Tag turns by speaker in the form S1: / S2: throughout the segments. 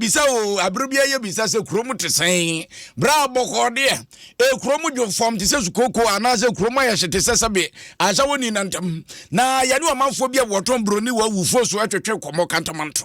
S1: Yɛbisa o, abere biara yɛbisa sɛ kurom te sɛn? Berɛ a bɔkɔɔ deɛ, e kurom dwo fam te sɛ sukooko anaasɛ kurom ayɛ hye te sɛ sɛbe ansa wɔnni nantam. Na yɛne ɔmanfoɔ bi a wɔtɔn buroni wɔ awufoɔ so twetwe nkɔmmɔ kantamanto.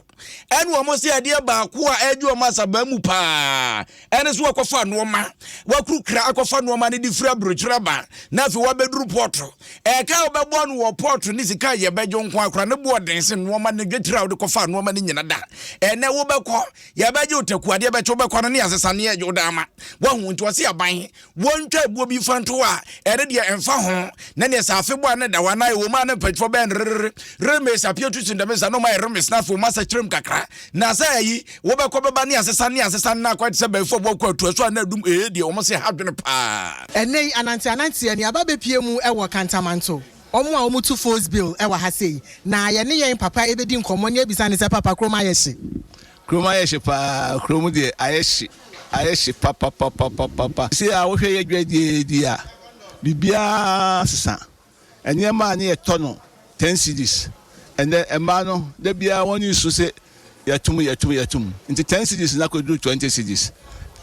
S1: Ɛne wɔn sɛ adeɛ baako a ɛgye wɔn asabaa mu paa ɛne sɛ wɔkɔfa nnoɔma, wɔakurukura akɔfa nnoɔma no de firi aburokyire aba na afei wɔabɛduru pɔɔto. Ɛka a wobɛbɔ no wɔ pɔɔto ne sika a yɛbɛgye nko akora ne boɔ den sen nnoɔma no dwetire a wode kɔfa nnoɔma no nyina da. Ɛnɛ wobɛkɔ, yɛbɛgye wo taku adeɛ bɛkye wobɛkɔ no ne yɛasesa ne yɛgye wo da ama. Wahu nti ɔse aban wɔntwa ebuo bi mfa nto hɔ a ɛno deɛ ɛmfa ho na neɛ sɛ afe bɔ a ne da hɔ anaa ɛwɔ mu a na mpanyinfoɔ bɛyɛ no rere remes apia tu sin dɛm nsa na ɔma yɛ remes na afei ɔma sɛ kyerɛm kakra na sɛ ayi wobɛkɔ bɛba ne asesa ne asesa na akɔ te sɛ bɛyifoɔ bɔ kɔ atuo so a na adum ee deɛ wɔn se ha dwene paa.
S2: Ɛnnɛ yi anante ananteɛ ne aba bɛpue mu wɔ Kantamanto. Wɔn a wɔtu Folds Bill wɔ ha sei na yɛne yɛn papa bɛdi nkɔmmɔ ne abisa no sɛ papa kurom ayɛ hye?
S3: Kurom ayɛ hye paa, kurom deɛ ayɛ hye, ayɛ hye papapapapapa. Seesei a wohwɛ yɛ dwadie yi a, biribiara asesa. Nneɛma a ne yɛtɔ no ten cedis, ɛnnɛ mmaa no da biara wɔn ani so sɛ yɛtom, yɛtom, yɛtom. Nti ten cedis no akɔduru 20 cedis.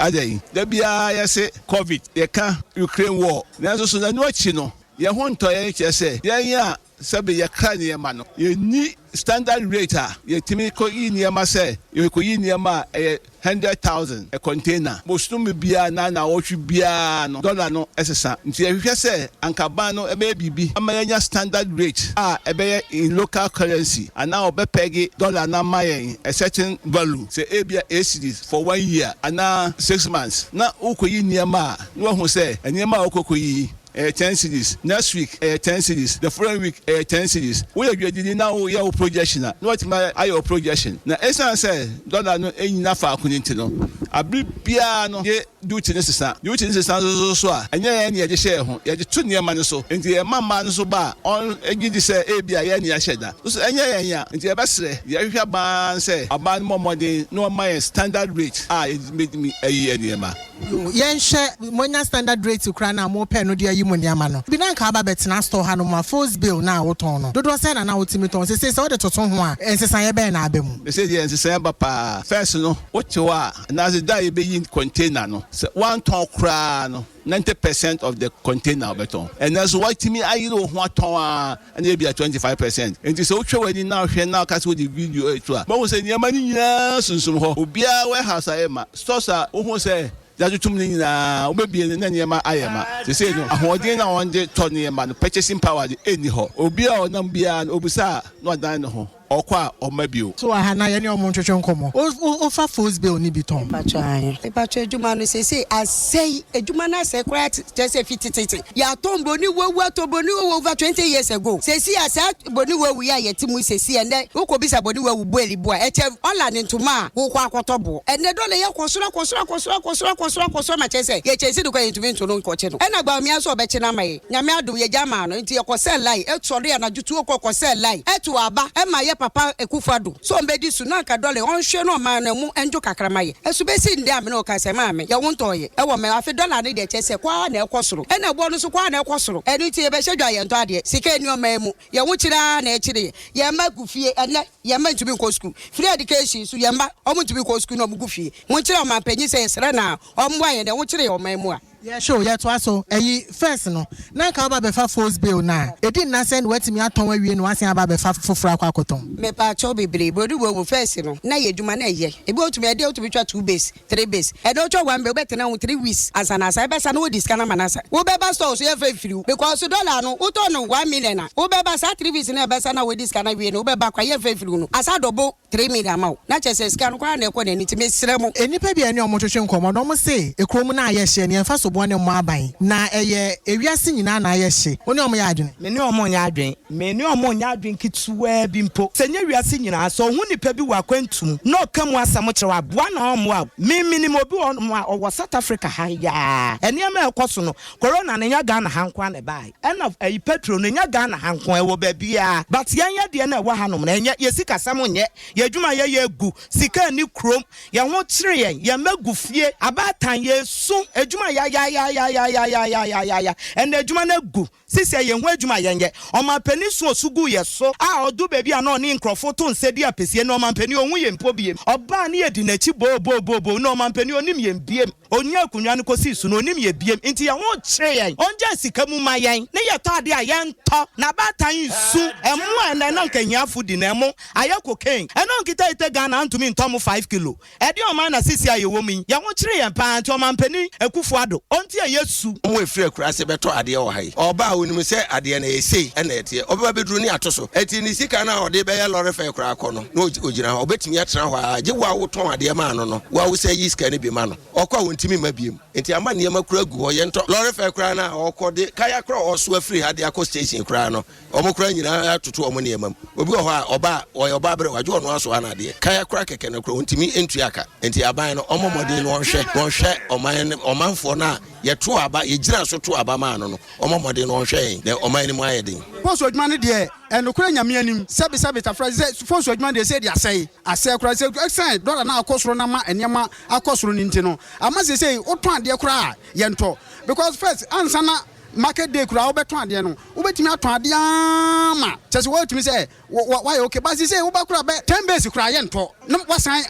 S3: Adɛn? Da biara yɛse covid, yɛka Ukraine war, nanso so ɛno akyi no yɛn ho ntɔ yɛn kyerɛ sɛ yɛn a Sɛbe yɛkra nneɛma no, yɛnni standard rate a yɛtumi kɔyi nneɛma sɛ yɛrekɔyi nneɛma a ɛyɛ 100,000 a container. Bosome biara anaa nnawɔtwe biara no dɔla no sesa. Nti yɛhwehwɛ sɛ anka aban no bɛyɛ biribi ama yɛanya standard rate a ɛbɛyɛ in local currency anaa wɔbɛpɛge dɔla no ama yɛn a certain value sɛ ebia eight cedis for one year anaa 6 months na wokɔyi nneɛma a na woahu sɛ nneɛma a wokɔkɔyi yi ɛyɛ 10 cedis, next week ɛyɛ 10 cedis, the following week ɛyɛ 10 cedis. Woyɛ dwadini na woyɛ wo projection a, na watumi ayɛ wo projection. Na ɛsiane sɛ dɔla no nyina faako no nti no, abere biara no yɛ duty no sesa. Duty no sesa nso so a, ɛnyɛ yɛn ne yɛde hyɛ yɛn ho, yɛde to nneɛma no so. Nti yɛma mmaa no so ba a, ɔn gye di sɛ ebi a yɛn ne yɛahyɛ da so ɛnyɛ yɛn ya. Nti yɛbɛsrɛ, yɛhwehwɛ aban sɛ aban no mmɔ mmɔden na ɔma yɛn standard rate a yɛde bɛtumi ayi nneɛma.
S2: Yɛnhwɛ, moanya standard rate koraa no a mopɛ no de ayi mo nneɛma no bi na nka aba bɛtena store hanom a Folds Bill no a wotɔn no dodoɔ sɛn na na wotumi tɔn? Seesei sɛ wode toto ho a, nsesaeɛ bɛn na aba mu?
S3: Seesei deɛ nsesaeɛ ba paa. First no, wote hɔ a, anaasɛ da a yɛbɛyi container no, sɛ woantɔn koraa no, 90% of the container wobɛtɔn. Ɛnnɛ nso woatumi ayere wo ho atɔn a, ɛna ebia 25%. Enti sɛ wotwa w'ani na wohwɛ na woka sɛ wode video reto a, wobɛhu sɛ nneɛma no nyinaa sunsum hɔ. Obiara warehouse ayɛ ma. Stores a wohu sɛ yɛatotom no nyinaa, wobɛbue no na nneɛma ayɛ ma. Seesei no, ahoɔden no a wɔde tɔ nneɛma no, purchasing power de, ɛnni hɔ. Obi a ɔnam biara no, obisa a, na wadan ne ho. Ɔkɔ a, ɔmma bio.
S2: So wɔ ha na yɛne ɔmo ntwetwe nkɔmmɔ. Wofa Folds Bill no bi tɔn?
S4: Mepatwɔ ahe? Mepatwɔ adwuma no seesei asɛe. Adwuma no asɛe koraa kyerɛ sɛ fi tetete. Yɛatɔn broni wawu atɔ broni wawu over 20 years ago. Seesei a saa broni wawu yi a yɛte mu seesei ɛnnɛ wokɔbisa broni wawu boeli bo a ɛkyɛ ɔla ne ntoma a wokɔ akɔtɔ boɔ. Ɛnnɛ dɔla yi akɔ soro akɔ soro akɔ soro akɔ soro akɔ soro akɔ soro ama kyerɛ sɛ yɛkyɛnse no koraa yɛntumi nto no nkɔkye no. Ɛna Bawumia nso ɔbɛkye no ama yɛn. Nyame adom yɛgya maa no nti yɛkɔ sɛɛ line sɔre anadwo tuo kɔ kɔ sɛɛ line ɛto aba ɛma yɛ papa Akufo Addo sɛ ɔmbɛdi so na anka dɔla yi ɔnhwɛ na ɔman no ɛmo ɛndwo kakra ma yɛ ɛso bɛsi ndɛ a mene wo ka sɛ maame yɛ wo ntɔɔ yɛ ɛwɔ mɛ afe dɔla no deɛ kyɛ sɛ kɔ ara na ɛkɔ soro ɛna ɛboɔ no nso kɔ ara na ɛkɔ soro ɛno nti yɛbɛhyɛ dwa yɛntɔ adeɛ sika ɛni ɔman mu yɛn ho kyere ara na ɛkyere yɛ yɛn mma gu fie ɛnɛ yɛn mma ntumi nkɔ sukuu free education so yɛn mma ɔmo ntumi nkɔ sukuu na ɔmo gu fie mo nkyerɛ ɔmanpanyin sɛ yɛsrɛ na ɔmmoa yɛn dɛ ho kyere yɛ ɔman mu a.
S2: Yɛhwɛ o, yɛtoa so. Ɛyi, first no, na anka woba bɛfa Folds Bill no a, ɛdi nna sɛn na woatumi atɔn awie na woasan aba abɛfa foforɔ akɔ akɔtɔn?
S4: Mepaakyɛw bebree, broni wɔ mu, first no, na yɛ adwuma na ɛyɛ, ebi wɔ wotumi ɛdeɛ wotumi twa two base, three base, ɛnɛ wotwa one base wobɛtena ho 3 weeks ansa na asa, ɛbɛsa na wodi sika no ama no asa, wobɛba store so yɛmfa mfiri wo because dollar no wotɔ no 1 million a, wobɛba saa 3 weeks no ɛbɛsa na wodi sika no awie no wobɛba kwa yɛmfa mfiri wo no asa dɔbo 3 million ama wo, na kyerɛ sɛ sika no koraa na ɛkɔ n'ani, nti mesrɛ mo.
S2: Nnipa bi a ɛne wɔn twetwe nkɔmmɔ no, wɔse kurom no ayɛ hye, ɛne yɛmfa soboɔ ne mmɔ aban, na ɛyɛ ewiase nyinaa na ayɛ hye. Wo ne wɔn yɛ adwene?
S5: Me ne wɔn nyɛ adwene. Me ne wɔn nyɛ adwene ketewaa bi mpo. Sɛ ɛnyɛ wiase nyinaa, sɛ ɔhu nipa bi wɔ akwantu mu na ɔka mu asɛm kyerɛ wo a, boa na ɔmmoa wo. Me, menim obi wɔ hɔnom a ɔwɔ South Africa ha yi ara. Nneɛma a ɛrekɔ so no, Corona no, ɛnyɛ Ghana ha nko ara na ɛbaeɛ. Ɛna ɛyi petrol no, ɛnyɛ Ghana ha nko ara, ɛwɔ baabiara. But yɛn yɛ deɛ no a ɛwɔ hanom no, ɛnyɛ. Yɛn sikasɛm nyɛ. Yɛn adwuma a yɛyɛ agu. Sika nni kurom. Yɛn ho kyere yɛn. Yɛn mma gu fie. Abaatan, yɛresu. Adwuma a yɛayɛ ayɛ ayɛ ayɛ ayɛ ayɛ ayɛ ayɛ ayɛ. Ɛnnɛ adwuma no agu. Sisia yɛn ho adwuma yɛnyɛ. Ɔmanpanin su osu guu yɛ so a ɔdu baabi a na ɔne nkurɔfo to nsa di apɛsie na ɔmanpanin ɔnhu yɛn mpo biem. Ɔbaa ne yɛdi n'akyi booboobooboo na ɔmanpanin ɔnim yɛn biem. Ɔnyaa akonnwa no kɔsii so no ɔnim yɛn biem nti yɛn ho kyere yɛn. Ɔngyae sika mu ma yɛn ne yɛtɔ adeɛ a yɛntɔ. N'abaatan nsu ɛmo a ɛnɛ na anka ahiafo di no ɛmo ayɛ cocaine. Ɛna ɔnkita ete Ghana antumi ntɔ mo 5 kilo. Ɛdeɛn ɔman na sisi a yɛwɔ mu yi? Yɛn ho kyere yɛn paa nti ɔmanpanin Akufo Addo ɔntie yɛ su.
S6: Wɔn a ɛfiri akuraase bɛtɔ adeɛ wɔ ha yi, ɔba a ɔnim sɛ adeɛ no ɛyɛ sei na ɛteɛ, ɔbɛba bɛduru ne ato so. Enti ne sika no a ɔde bɛyɛ lɔre fɛɛ koraa kɔ no, na ɔgyina hɔ. Ɔbɛtumi atena hɔ ara, gye wo a wotɔn adeɛ maa no no, wo a wosan yi sika no bi ma no. Ɔkɔ a ɔntumi mma biom. Enti ama nneɛma koraa gu hɔ, yɛntɔ. Lɔre fɛɛ koraa no a ɔrekɔ de, kaya koraa a ɔresoa firi ha de akɔ station koraa no, Wɔn koraa nyinaa atoto wɔn nneɛma mu. Obi wɔ hɔ a, ɔba a, ɔyɛ ɔbaa berɛ, wagye ɔno asoa no adeɛ. Kaya koraa kɛkɛ no koraa, ɔntumi ntua ka. Enti aban no, ɔmmɔ mmɔden na ɔnhwɛ, na ɔnhwɛ ɔman no, ɔmanfoɔ no a yɛtoo aba, yɛgyinaa so too aba maa no no, ɔmmɔ mmɔden na ɔnhwɛ yɛn, na ɔman no mu ayɛ den.
S7: Fɔnso adwuma no deɛ, nokorɛ Nyame anim, sɛbe sɛbe tafra, sɛ fɔnso adwuma no deɛ sei deɛ asɛe, asɛe koraa, sɛ ɛsiane dɔla no a akɔ soro no ama nneɛma akɔ soro no nti no, ama seesei wotɔn adeɛ koraa a, yɛntɔ. Because first, ansa na market day koraa wobɛtɔn adeɛ no, wobɛtumi atɔn adeɛ ara ma kyerɛ sɛ woatumi sɛ woayɛ okay, but seesei woba koraa bɛ 10 bales koraa yɛntɔ na wasan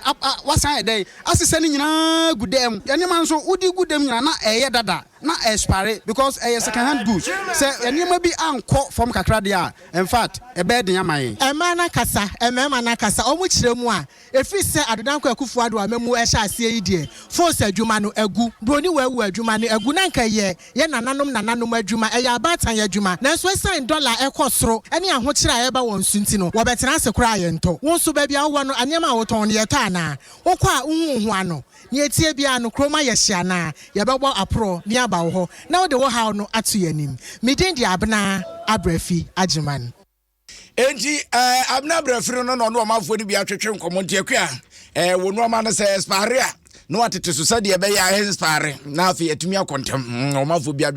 S7: wasan ayɛ dɛn asesa ne nyinaa gu dɛm. Nneɛma nso wode gu dɛm nyinaa na ɛyɛ dada na expire because ɛyɛ second hand goods. Sɛ nneɛma bi ankɔ fam kakra deɛ a, in fact, ɛbɛyɛ den ama yɛn.
S2: Mmaa no akasa, mmarima no akasa, wɔn kyerɛ mu a, ɛfiri sɛ Addo Dankwa Akufo Addo amamu ɛhyɛ aseɛ yi deɛ, force adwuma no agu, Broni wawu adwuma no agu, na anka ɛyɛ yɛn nananom nananom adwuma, ɛyɛ abaatan adwuma, nanso ɛsiane dɔla a ɛkɔ soro ne ahokyere a ɛreba wɔn so nti no, wɔbɛtena ase koraa a yɛntɔ. Wo nso, baabi a wowɔ no, nneɛma a wotɔn no, yɛtɔ anaa? Wokɔ a, wohu wo ho ano? Nea ɛteɛ biara no, kurom ayɛ hye anaa? Yɛbɛbɔ aporɔ ne aba wo hɔ na wode wo haw no ato yɛn anim. Me din de Abena Abrafi Agyeman.
S1: Enti ɛɛ Abena Abrafiri no na ɔne ɔmanfoɔ no bi atwetwe nkɔmmɔ nti akua ɛɛ wɔ nneɛma no sɛ ɛspare a na watete so sɛdeɛ ɛbɛyɛ a ɛnspare na afei atumi akɔ ntɛm ɔmanfoɔ bi adwene.